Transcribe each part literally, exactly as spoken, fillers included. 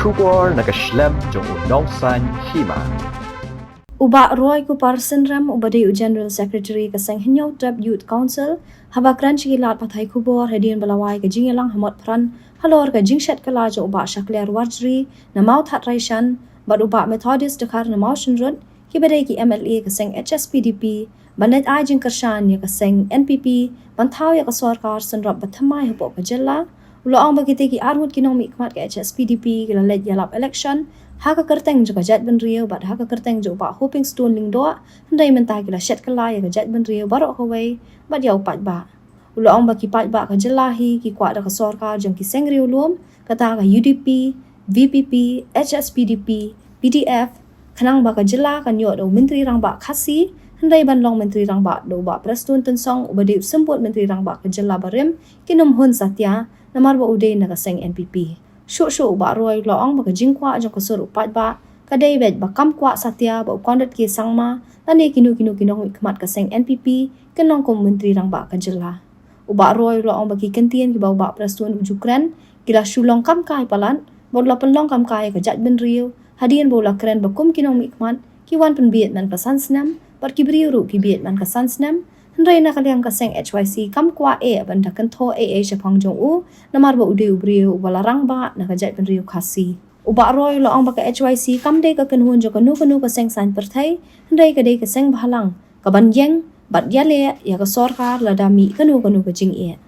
Khubor na ka shlem jong u Nongsaiñ Hima. U Bah Roy Kupar Synrem, uba dei u General Secretary ka Seng Hynñiewtrep Youth Council, haba kren sha ki lad pathai khubor hadien ba la wai ka jingïalang ha Motphran halor ka jingshet kylla jong u Bah Shakliar Warjri na Mawthadraishan bad u Bah Methodist Dkhar na Mawshynrut, kiba dei ki M L A ka seng H S P D P, ban leit ai jingkyrshan ïa ka seng N P P ban thaw ïa ka sorkar synrop ba thymmai hapoh ka jylla. U la ong ba kitei ki arngut ki nongmihkhmat ka H S P D P ki la leit ïalap election ha ka kyrteng jong ka jaitbynriew bad ha ka kyrteng jong u Bah Hopingstone Lyngdoh, hynrei mynta ki la shet kylla ïa ka jaitbynriew baroh kawei bad ïa u paidbah. U la ong ba ki paidbah ka jylla hi ki kwah da ka sorkar jong ki seng riewlum, kata ka U D P, V P P, H S P D P, P D F, khnang ba ka jylla kan ïoh da u Myntri Rangbah Khasi, hynrei ban long Myntri Rangbah da u Bah Prestone Tynsong, uba dei u symbud Myntri Rangbah ka jylla barim, kin ym hun satia namar ba u dei na ka seng N P P. Shuh shuh u Bah Roy u la ong ba ka jingkwah jong ka sur u paidbah ka dei beit ba kam kwah satia ba u Conrad K Sangma lane kino kino ki nongmihkhmat ka seng N P P kin long kum u Myntri Rangbah ka jylla. U Bah Roy u la ong ba ki kyntien kiba u Bah Prestone u ju kren ki la shu long kam kai palat bad u la pynlong kam kai ïa ka jaitbynriew hadien ba u la kren ba kum ki nongmihkhmat ki wan pynbieit man ka san snem bad ki briew ruh ki bieit man ka san snem. Hynrei na ka liang ka seng H Y C kam kwah eh ban da kynthoh ei ei shaphang jong u namar ba u dei u briew uba la rangbah na ka jaitbynriew Khasi. U Bah Roy u la ong ba ka H Y C kam dei ka kynhun jong kano kano ka seng saiñ pyrthei, hynrei ka dei ka seng bhalang kaban ïeng bad ïaleh ïa ka sorkar lada mih kano kano ka jingeh.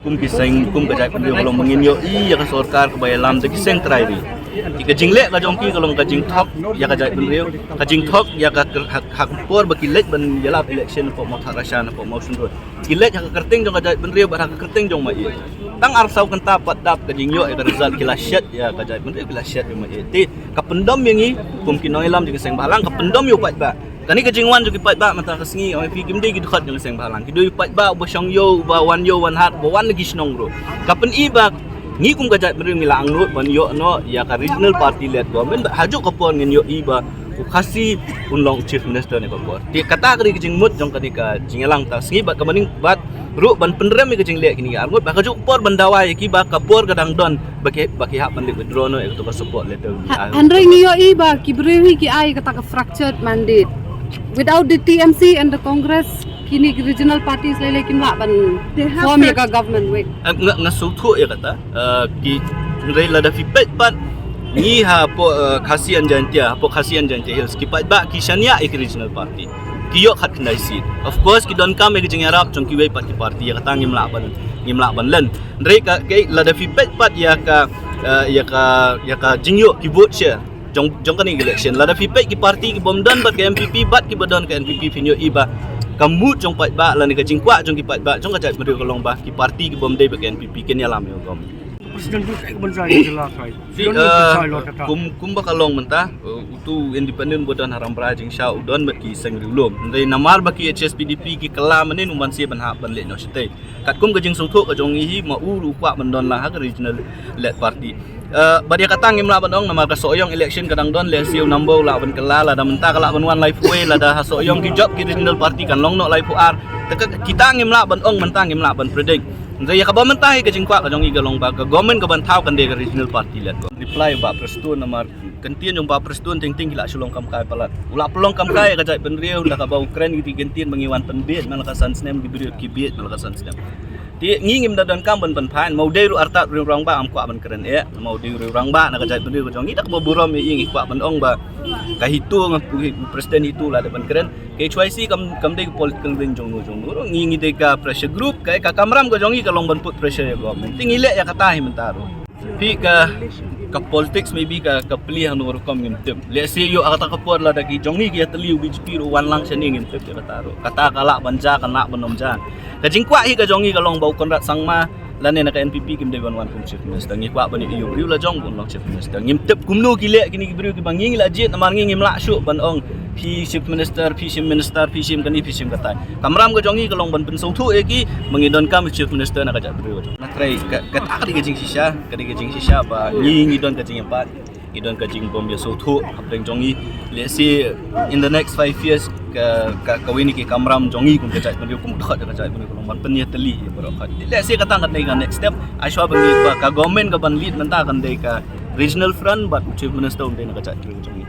Kum ki seng, kum ka jaitbynriew ka long ba ngin ïohi ïa ka sorkar kaba ïalam da ki seng trai ri. Ki, ka jingleh ka jong ki ka long ka jingthok ïa ka jaitbynriew, ka jingthok ïa ka kyrteng ha, ha ka por ba ki leit ban ïalap election hapoh Mawthadraishan, hapoh Mawshynrut. Ki leit ha ka kyrteng jong ka jaitbynriew bad ha ka kyrteng jong ma ïeit. Tang ar saw kynta pat dap ka jingïoh ïa ka result ki la shet ïa ka jaitbynriew, ki la shet ïa ma ïeit. Te ka pyndom ïa ngi kum ki nongïalam jong ka seng bhalang, ka pyndom ïa u paidbah. Kane ka jingwan jong ki paidbah mynta ka sngi, ong ïa phi, kim dei ki dkhot jong ka seng bhalang. Ki dei u paidbah uba shong ïew, uba wan ïew wan hat, uba wan na ki shnong ruh. Ka pyni ba ngi kum ka jaitbynriew ngi la angnud ban ïoh noh ïa ka regional party led government, bad ha kajuh ka por ngin ïohi ba u Khasi un long chief minister ne ka por. Te kata ka dei ka jingmut jong kane ka jingïalang mynta ka sngi bad kaba nyngkong bad ruh ban pynrem ïa ka jingleh kine ki arngut, ba ha kajuh ka por ban dawa ïa ki ba ka por ka dang don ba ki, ba ki hap ban leit withdraw noh ïa kato ka support letter. Ha, hynrei ngi ïohi ba ki briew hi ki ai kata ka fractured mandate. Without the T M C and the Congress, kine ki regional parties lei lei kim lah ban form ïa ka government, wei. Eh, nga, nga sngewthuh ïa kata. Eh, ki, hynrei lada phi peit pat ngi hapoh, eh, Khasi and Jaintia, hapoh Khasi and Jaintia Hills, ki paidbah ki shaniah ïa ki regional party. Ki ïoh khatkhyndai seat. Of course, ki donkam ïa ka jingïarap jong kiwei pat ki party, ïa kata ngim lah ban, ngim lah ban len. Hynrei ka, ka, lada phi peit pat ïa ka, eh, ïa ka, ïa ka jingïoh ki vote share jong, jong kane ka election. Lada phi peit ki party ki bym don bad ka N P P bad kiba don ka N P P, phin ïohi ba ka mood jong paidbah lane ka jingkwah jong ki paidbah jong ka jaitbynriew ka long ba ki party ki bym dei bad ka N P P kin ïalam ïa ka government. President tu ka ban sa ïa la kai. Phi, eh, kum, kumba ka long mynta, eh, utu independent ba don ha Rambrai jingshisha u don bad ki seng riewlum. Hynrei namar ba ki H S P D P ki kylla mynnin u man sih ban hap ban leh noh shatei. Katkum ka jingsngewthuh ka jong ngi hi, ma u ruh u kwah ban don lang ha ka regional led party. Eh, bad ïa kata ngim lah ban ong namar ka Sohiong election ka dang don, lehse u number u lah ban kylla, lada mynta ka lah ban wan laiphew wei, lada ha Sohiong ki jop ki regional party kan long noh laiphew ar. Te ka, kita ngim lah ban ong mynta, ngim lah ban predict. Hynrei ïa kaba mynta hi ka jingkwah ka jong ngi ka long ba ka government ka ban thaw kan dei ka regional party led. Reply Bah Prestone namar kyntien jong Bah Prestone teng teng ki la shu long kam kai palat. U la pynlong kam kai ïa ka jaitbynriew da kaba u kren ïa ki kyntien ba ngi wan pynbieit man la ka san snem, ki briew ki bieit man la ka san snem. Te ngi ngim da donkam ban pynphai, ma u dei ruh artat u rangbah ngam kwah ban kren eh, ma u dei u rangbah na ka jaitbynriew ka jong ngi, da kaba burom ïa ngi, ngi kwah ban ong ba ka HITO, nga, President HITO la dep ban kren. Ka H Y C kam, kam dei ka political wing jong no jong no ruh. Ngi, ngi dei ka pressure group, ka, ka kamram ka jong ngi ka long ban put pressure ïa government. Te ngi leh ïa kata hi mynta ruh. Phi, ka, ka politics maybe ka, ka plie hangno rukom ngim tip. Lehse ïoh ha kata ka por lada ki jong ngi ki ïatylli, u B J P ruh wan lang shane, ngim tip ïa kata ruh. Kata ka lah ban jia, ka lah ban ym jia. Ka jingkwah hi ka jong ngi ka long ba u Conrad Sangma lane na ka N P P kim dei ban wan kum chief minister. Ngi kwah ban ïoh ïa u briew la jong ban long chief minister. Ngim tip kumno ki leh kine ki briew kiba ngi, ngi la jied namar ngi ngim lah shuh ban ong phi shim minister, phi shim minister, phi shim kane, phi shim katai. Kamram ka jong ngi ka long ban pynsngewthuh ïa ki ba ngi donkam chief minister na ka jaitbynriew ka jong. Nga trai ka, kata ka dei ka jingshisha, ka dei ka jingshisha ba ngi, ngi don ka jingïapat, ngi don ka jingbym ïasngewthuh hapdeng jong ngi. Lehse in the next five years ka, ka, kawei na ki kamram jong ngi kum ka jaitbynriew, kum ka dkhot ka jaitbynriew ka long ban pynïatylli ïa baroh khoit. Lehse kata kan dei ka next step. Ai shuwa ba ngi, ba ka government ka ban lead mynta kan dei ka Regional Front bad u Chief Minister um dei na ka jaitbynriew jong ngi.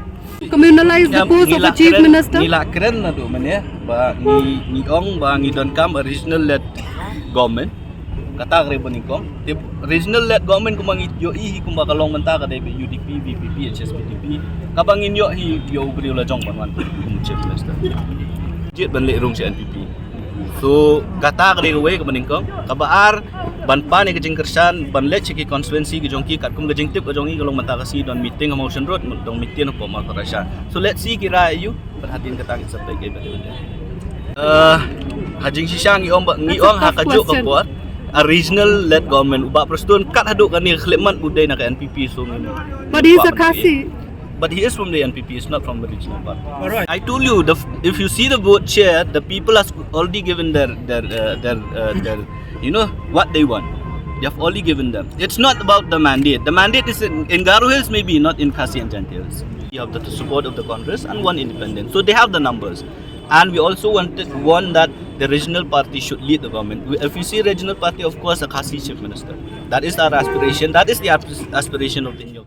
Communalize the post of a chief minister. Ngi la kren naduh mynne ba ngi ngi ong ba ngi donkam a regional led government. Kata ka dei ba nyngkong. Te regional led government kumba ngi ïohi hi kumba ka long mynta ka dei ba U D P, V P P, H S P D P. Kaba ngin ïohi ïa u briew la jong ban wan kum chief minister. Jied ban leh rung sha N P P. So kata ka dei kawei kaba nyngkong. Kaba ar ban pan ïa ka jingkyrshan ban leit sha ki constituency ka jong ki katkum ka jingtip ka jong ngi ka long mynta ka sngi don meeting ha Mawshynrut, don meeting hapoh Mawkyrashan. So let's see ki rai aïu. Bad hadien kata ngin sa peit kaei ba dei ban leh. Uh, ha jingshisha ngi ong ba ngi ong ha kajuh ka por a regional led government u Bah Prestone kat haduh kane ka khyllipmat u dei na ka N P P so ngi. But he's a Khasi. But he is from the N P P, he's not from the regional party. I told you, the, if you see the vote share, the people has already given their their uh, their uh, their you know what they want. They have already given them. It's not about the mandate. The mandate is in, in Garo Hills, maybe not in Khasi and Jaintia Hills. You have the support of the Congress and one independent. So they have the numbers. And we also wanted one that the regional party should lead the government. We- If you see regional party, of course, a Khasi chief minister. That is our aspiration. That is the asp- aspiration of the New